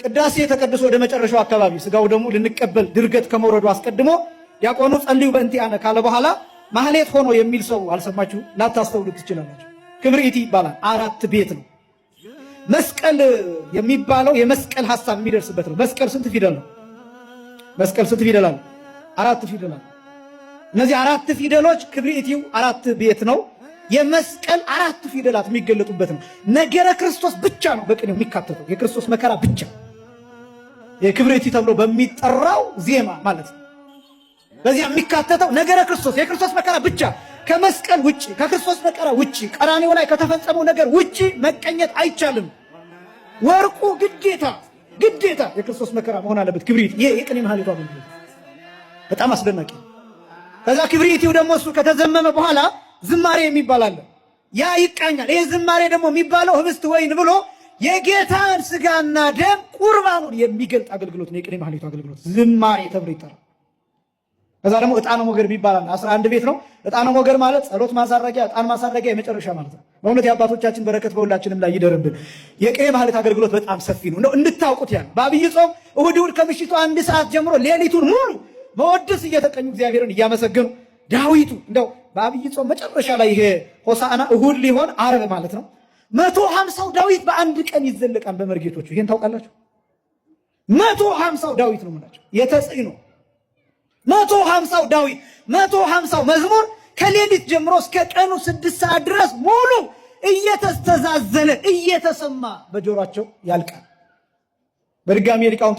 ቅዳሴ ተቀድሶ ወደ መጨረሻው አካባቢ ስጋው ደግሞ ልንቀበል ድርገት ከመውረዱ አስቀድሞ ዲያቆኑ ጸልዩ በእንቲአነ ካለ በኋላ ማህሌት ሆኖ የሚል ሰው አልሰማችሁ ላታስተውሉት ትችላላችሁ። ክብርኢቲ ይባላል። አራት ቤት ነው። መስቀል የሚባለው የመስቀል ሐሳብ የሚደርስበት ነው። መስቀል ስንት ፊደል ነው? መስቀል ስንት ፊደል አለ? አራት ፊደል አለ። እነዚህ አራት ፊደሎች ክብርኢቲው አራት ቤት ነው። የመስቀል አራት ፊደላት የሚገለጡበት ነው። ነገረ ክርስቶስ ብቻ ነው በቅኔው የሚካተተው የክርስቶስ መከራ ብቻ የክብርኢቲ ተብሎ በሚጠራው ዜማ ማለት ነው። በዚያ የሚካተተው ነገረ ክርስቶስ የክርስቶስ መከራ ብቻ ከመስቀል ውጪ ከክርስቶስ መከራ ውጪ ቀራንዮ ላይ ከተፈጸመው ነገር ውጪ መቀኘት አይቻልም። ወርቁ ግዴታ ግዴታ የክርስቶስ መከራ መሆን አለበት። ክብሪት ይሄ የቅኔ ማህሌቱ አገልግሎት በጣም አስደናቂ። ከዛ ክብሪቲው ደግሞ እሱ ከተዘመመ በኋላ ዝማሬ የሚባል አለ። ያ ይቃኛል። ይሄ ዝማሬ ደግሞ የሚባለው ህብስት ወይን ብሎ የጌታን ስጋና ደም ቁርባኑን የሚገልጥ አገልግሎት ነው። የቅኔ ማህሌቱ አገልግሎት ዝማሬ ተብሎ ይጠራል። ከዛ ደግሞ ዕጣነ ሞገር የሚባል አለ። 11 ቤት ነው። ዕጣነ ሞገር ማለት ጸሎት ማሳረጊያ፣ ዕጣን ማሳረጊያ የመጨረሻ ማለት ነው። በእውነት የአባቶቻችን በረከት በሁላችንም ላይ ይደርብን። የቅኔ ማህሌት አገልግሎት በጣም ሰፊ ነው። እንደው እንድታውቁት ያን በአብይ ጾም እሁድ እሁድ ከምሽቱ 1 ሰዓት ጀምሮ ሌሊቱን ሙሉ በወድስ እየተቀኙ እግዚአብሔርን እያመሰገኑ ዳዊቱ እንደው በአብይ ጾም መጨረሻ ላይ ይሄ ሆሳዕና እሁድ ሊሆን ዓርብ ማለት ነው 150ው ዳዊት በአንድ ቀን ይዘለቃል በመርጌቶቹ። ይሄን ታውቃላችሁ? 150ው ዳዊት ነው የምላቸው የተጽዕኖ 150ው ዳዊት 150ው መዝሙር ከሌሊት ጀምሮ እስከ ቀኑ 6 ሰዓት ድረስ ሙሉ እየተስተዛዘለ እየተሰማ በጆሯቸው ያልቃል። በድጋሚ የሊቃውንቱ